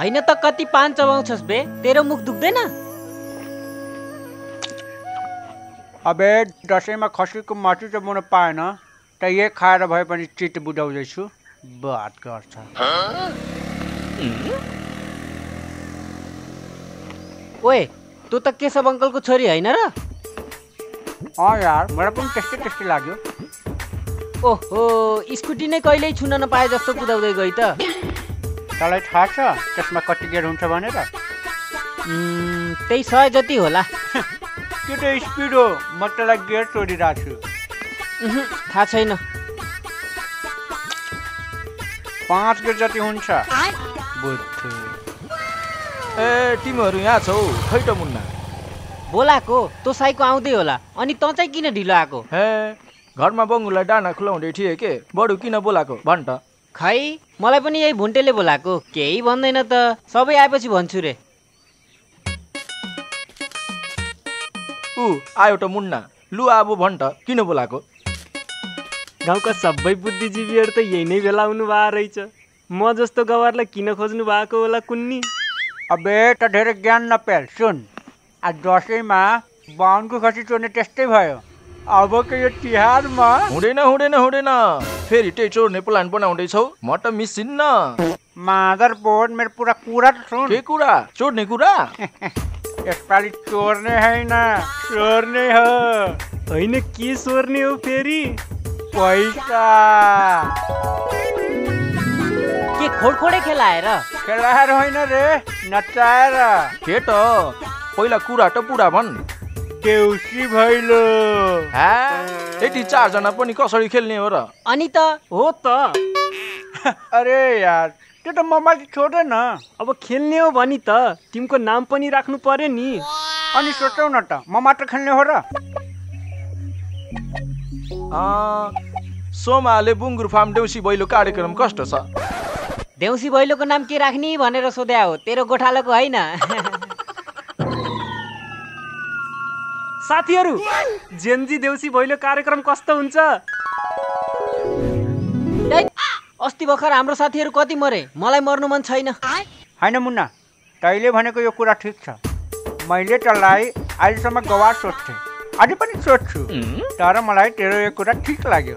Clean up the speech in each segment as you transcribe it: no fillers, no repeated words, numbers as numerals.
हैन त कति पान चबाउँछस् बे? तेरो मुख दुख्दैन? अबे दसैँमा खसीको मासु चबाउन पाएन त ये खाएर भए पनि चित्त बुझाउँदैछु। बात गर्छ। ओए तँ त केशव अङ्कलको छोरी हैन र? यार मलाई पनि त्यस्तै लाग्यो। ओहो स्कुटी नै कहिल्यै छुन नपाए जस्तो कुदाउँदै गई त। तँलाई थाहा छ त्यसमा कति गियर हुन्छ भनेर? त्यही 100 जति होला। त्यो त स्पिड हो, म तँलाई गियर छोडिरहेको छु। थाहा छैन। 5 गियर जति हुन्छ। बुद्धु। ए तिमीहरू यहाँ छौ खै त मुन्ना? बोलाको तँ साइको आउँदै होला अनि तँ चाहिँ किन ढिलो आएको? हे घरमा बङ्गुलाई डाना खुलाउँदै थिए के, बडु किन बोलाको भन् त? खै मलाई पनि यही भुन्टेले बोलाको, केही भन्दैन त, सबै आएपछि भन्छु रे। आयो त मुन्ना, लु अब भन् त किन बोलाको? गाउँका सबै बुद्धिजीवीहरू त यही नै बेला आउनु भएको रहेछ। म जस्तो गवारलाई किन खोज्नु भएको होला कुन्नी? अबे त धेरै ज्ञान नपेल। सुन, आज दसैँमा बाहुनको खसी चोर्ने त्यस्तै भयो। अबको यो तिहारमा हुँदैन फेरि त्यही चोर्ने प्लान बनाउँदैछौ? म त मिसिन्न। मादर बोर्ड मेरो पुरा कुरा त सुन। के कुरा? चोर्ने कुरा? यसपालि चोर्ने हैन, चोर्ने हो। होइन के चोर्ने हो फेरि? पैसा। के खोडखोडे खेलाएर? खेलाएर होइन रे, नचाएर। के त पहिला कुरा त पुरा भन्। देउसी भैलो। यति 4 जना पनि कसरी खेल्ने हो र? अनि त हो त। अरे यार त्यो त मोबाइल छोड्दैन। अब खेल्ने हो भनी त टिमको नाम पनि राख्नु पर्यो नि। अनि सोचौ न त, म मात्र खेल्ने हो र? सोमाले बुङ्गुर फार्म देउसी भैलो कार्यक्रम कस्तो छ? देउसी भैलोको नाम के राख्ने भनेर सोध्या हो, तेरो गोठालोको होइन। साथीहरू जेन्जी देउसी भैलो कार्यक्रम कस्तो हुन्छ? अस्ति भर्खर हाम्रो साथीहरू कति मरे, मलाई मर्नु मन छैन। होइन मुन्ना, तैँले भनेको यो कुरा ठिक छ। मैले तँलाई अहिलेसम्म गवार सोध्थेँ, अझै पनि सोध्छु, तर मलाई तेरो यो कुरा ठिक लाग्यो।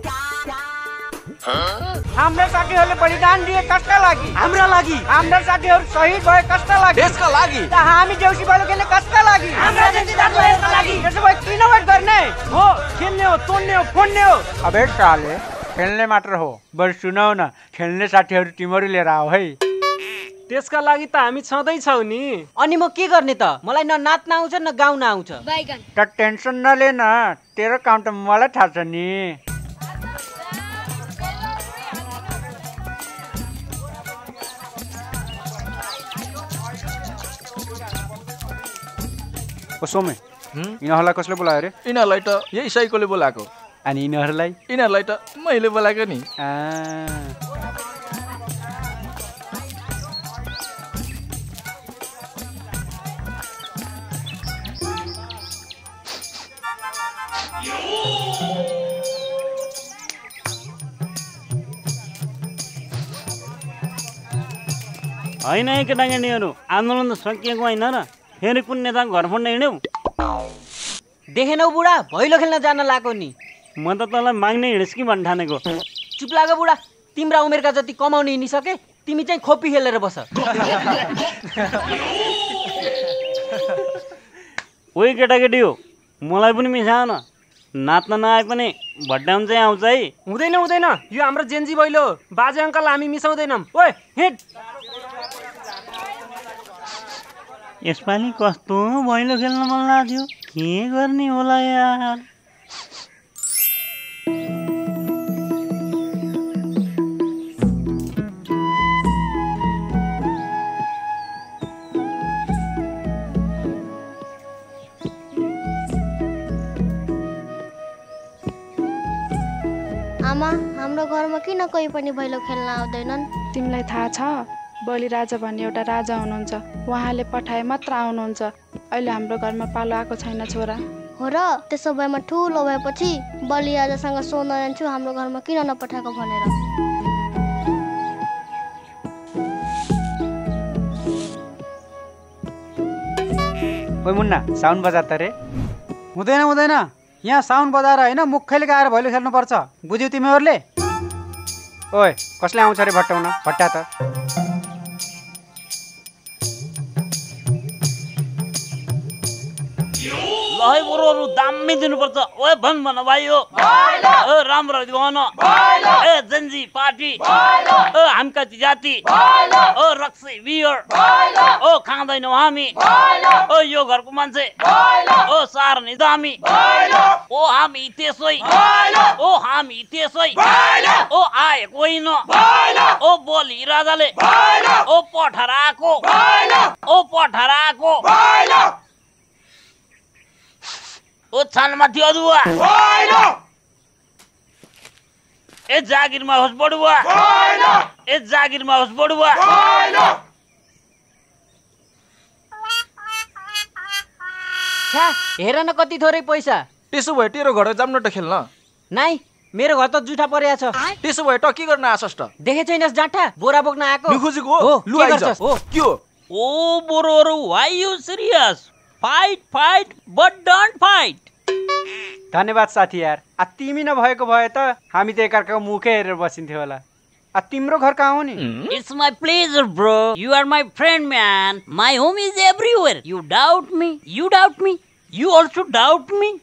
हाम्रा साथीहरूले बलिदान दिए कसका लागि? हाम्रा लागि। हाम्रा साथीहरू शहीद भए कसका लागि? देशका लागि। त हामी देउसी भैलो खेल्ने कसका लागि? हाम्रा जनताको लागि। त्यसो भए किन वेट गर्ने? हो खेल्ने हो, तोड्ने हो, फोड्ने हो। अबे साले खेल्ने मात्र हो, बरु सुनाउ न, खेल्ने साथीहरू तिमीहरू लिएर आऊ है। त्यसका लागि त हामी छँदैछौ नि। अनि म के गर्ने त? मलाई न नाच्न आउँछ न गाउन आउँछ। त टेन्सन नले न, तेरो काम त मलाई थाहा छ नि। सोमे यिनीहरूलाई कसले बोलायो रे? यिनीहरूलाई त यही साइकोले बोलाएको। अनि यिनीहरूलाई त मैले बोलाएको नि। होइन केटाकेटीहरू, आन्दोलन त सकिएको होइन र? फेरि कुन नेताको घर फोड्न हिँड्यौ? देखेनौ बुढा, भैलो खेल्न जान लाग्यो नि। म त तँलाई माग्ने हिँड्स कि भन्न ठानेको। चुप लाग बुढा, तिम्रा उमेरका जति कमाउने हिँडिसके, तिमी चाहिँ खोपी खेलेर बस। ओइ केटाकेटी हो, मलाई पनि मिसाएन। नाच्न नआए पनि भट्टाउन चाहिँ आउँछ है। हुँदैन, यो हाम्रो जेन्जी भैलो, बाजे अङ्कल हामी मिसाउँदैनौँ। ओए हिँड। यसपालि कस्तो भैलो खेल्न मन लाग्यो, के गर्ने होला यार? आमा, हाम्रो घरमा किन कोही पनि भैलो खेल्न आउँदैनन्? तिमीलाई थाहा छ, बलिराजा भन्ने एउटा राजा हुनुहुन्छ, उहाँले पठाए मात्र आउनुहुन्छ। अहिले हाम्रो घरमा पालो आएको छैन छोरा। हो र? त्यसो भए म ठुलो भएपछि बलिराजासँग सोध्न जान्छु हाम्रो घरमा किन नपठाएको भनेर। ओइ मुन्ना साउन्ड बजा त रे। हुँदैन हुँदैन, यहाँ साउन्ड बजाएर होइन मुखैले गाएर भैलो खेल्नुपर्छ, बुझ्यौ तिमीहरूले? ओए कसले आउँछ रे भट्टाउन, भट्टा त। है बरुहरू दामी दिनुपर्छ। ओए भन भाइ हो राम्रो भन। ए जेन्जी पार्टी, हामीका जाति, रक्सी बियर, खाँदैनौ हामी, यो घरको मान्छे, सार नि दामी, हामी त्यसै, हामी त्यसै, आएको होइन, बलि राजाले पठाएको, पठाएको, छानमाथि अदुवा, ए जागिरमा होस् बडुवा, ए जागिरमा होस् बडुवा। छ्या हेर न कति थोरै पैसा। त्यसो भए तेरो घर जाम न त खेल्न। नाइ मेरो घर त जुठा परेको छ। त्यसो भए त के गर्न आछस् त? देखे छैनस् जाँठा बोरा बोक्न आएको। निखुजीको हो लु आइज। के हो? ओ बोरोहरू why you serious? Fight fight but don't fight. धन्यवाद साथी यार। तिमी नभएको भए त हामी त एकअर्काको मुखै हेरेर बसिन्थ्यो होला। तिम्रो घर कहाँ हो नि? It's my pleasure bro. You are my friend man. My home is everywhere. You doubt me. You doubt me. You also doubt me.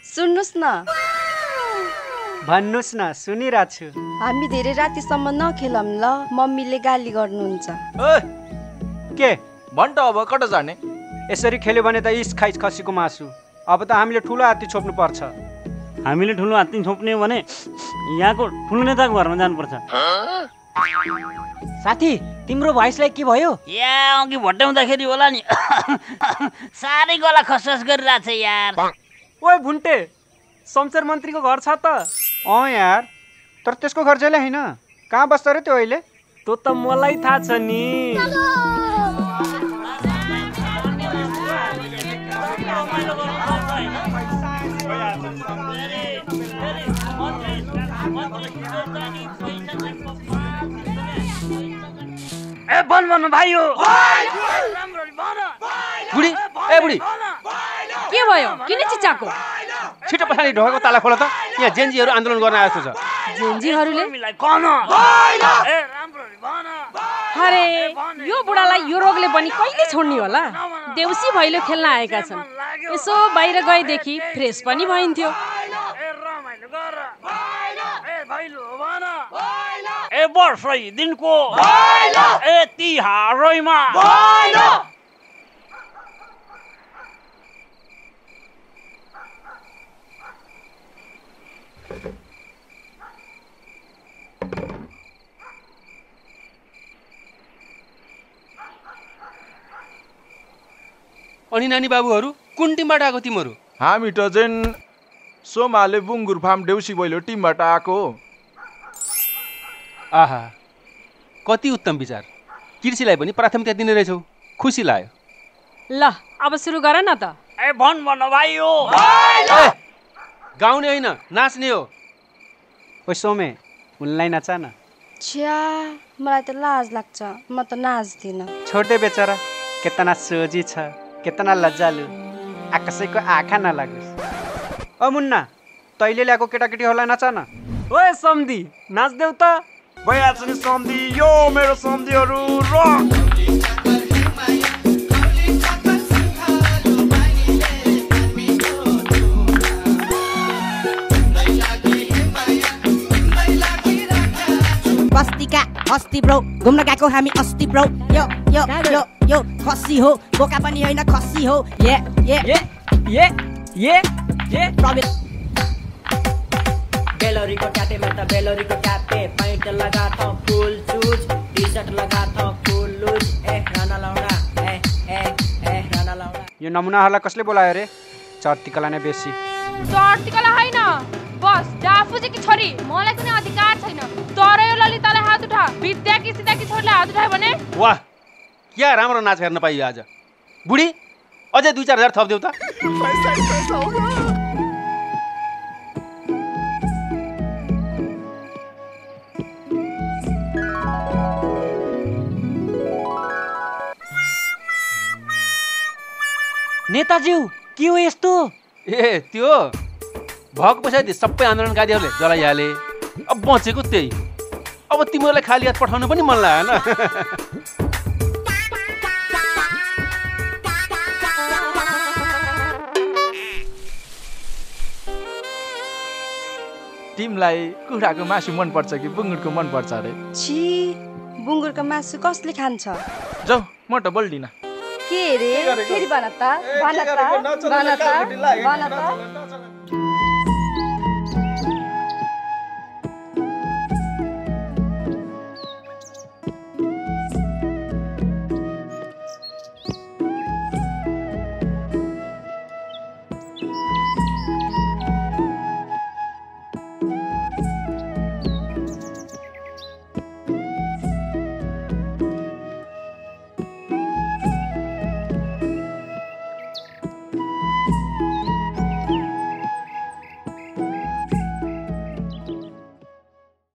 सुन्नुस् न, भन्नुस् न, सुनिरहेको छु। हामी धेरै रातिसम्म नखेलौँ ल, मम्मीले गाली गर्नुहुन्छ। के भन् त अब कता जाने? यसरी खेल्यो भने त इस खाइस खसीको मासु। अब त हामीले ठुलो हात्ती छोप्नु पर्छ। हामीले ठुलो हात्ती छोप्ने भने यहाँको ठुलो नेताको घरमा जानुपर्छ। साथी तिम्रो भोइसलाई के भयो? या अघि भट्टाउँदाखेरि होला नि, साह्रै गला खसखस गरिरहेछ यार। ओए भुन्टे, शमशेर मन्त्रीको घर छ त? यार, तर त्यसको घर जहिले होइन। कहाँ बस्छ रे त्यो अहिले? त्यो त मलाई थाहा छ नि। ए भन भाइ हो। बुढी, ए बुढी के भयो? किन चिचाको? छिटो पछाडि ढोकाको ताला खोल त। यहाँ जेन्जीहरू आन्दोलन गर्न आएको छ। जेन्जीहरूले? अरे यो बुढालाई यो रोगले पनि कहिले छोड्ने होला? देउसी भैलो खेल्न आएका छन्। यसो बाहिर गएदेखि फ्रेस पनि भइन्थ्यो। ए वर्षै दिनको ए तिहारैमा अनि नानी बाबुहरू कुन टिमबाट आएको तिमीहरू? हामी त जेन सोमाले बुङ्गुर फार्म देउसी भैलो टिमबाट आएको हो। आहा कति उत्तम विचार। कृषिलाई पनि प्राथमिकता दिने रहेछौ, खुसी लाग्यो। ल अब सुरु गर न त। ए भन भाइ हो। गाउने होइन नाच्ने हो। ओ सोमे उनलाई नचा न। छ्या मलाई त लाज लाग्छ, म त नाच्दिनँ। छोड्दे बेचारा, केतना सोझी छ, केतना लज्जालु, कसैको आँखा नलागोस्। मुन्ना तैले ल्याएको केटाकेटीहरूलाई नचा न। ओए सम्धी नाच्देऊ त। भइहाल्छ नि सम्धी, यो मेरो सम्धीहरू रक। बस्तीका हस्ती ब्रो, घुम्न गएको हामी अस्ति ब्रो। यो यो यो यो खसी हो, बोका पनि होइन खसी हो। ये ये ये ये ये ये प्रवीण बेलोरीको ट्यापेमा त बेलोरीको ट्यापे, पैन्ट लगाथ फुल चुज, टी सर्ट लगाथ फुल लुज। राना लाउडा राना लाउडा। यो नमुनाहरूलाई कसले बोलायो रे? चर्तिकला नै बेसी। चर्तिकला होइन, बस डाफुजीकी छोरी। मलाई कुनै अधिकार छैन। तर यो ललिताले हात उठा, विद्याकी सिद्धाकी छोरीले हात उठायो भने वाह क्या राम्रो नाच हेर्न पाइयो आज। बुढी अझै 2-4 हजार थप्देऊ त। नेताज्यू के हो यस्तो? ए त्यो भएको पैसा सबै आन्दोलनकारीहरूले जलाइहाले। अब बचेको त्यही। अब तिमीहरूलाई खाली हात पठाउनु पनि मन लागेन। तिमीलाई कुखुराको मासु मन पर्छ कि बुङ्गुरको मन पर्छ अरे? छि बुङ्गुरको मासु कसले खान्छ? जाऊ म त बोल्दिनँ। के रे फेरि भन त